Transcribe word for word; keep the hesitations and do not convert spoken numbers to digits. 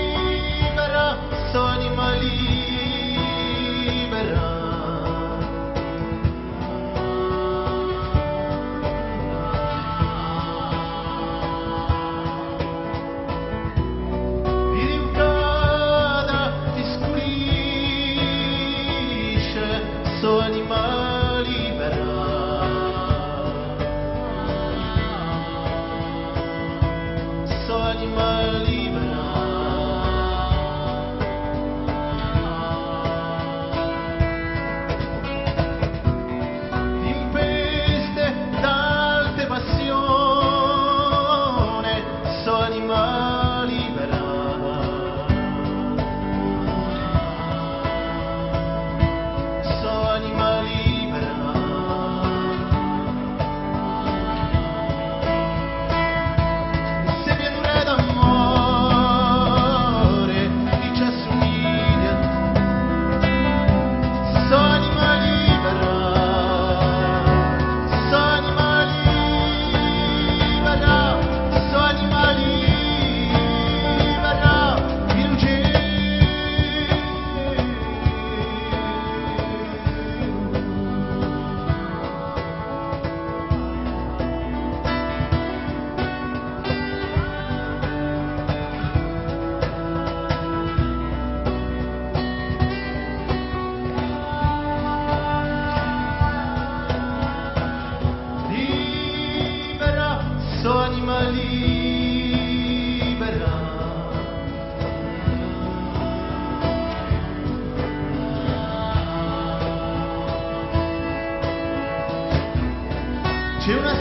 Libera, sò anima libera. Dilucata, ti scurisce, sò anima libera. Sò anima libera. Timpeste d'alte passione, sò anima libera. Sò anima libera. Sè pienura d'amore, chì ci assumiglia. Sò anima libera, sò anima libera, sò anima libera, di luce. Libera, sò anima libera. C'hè una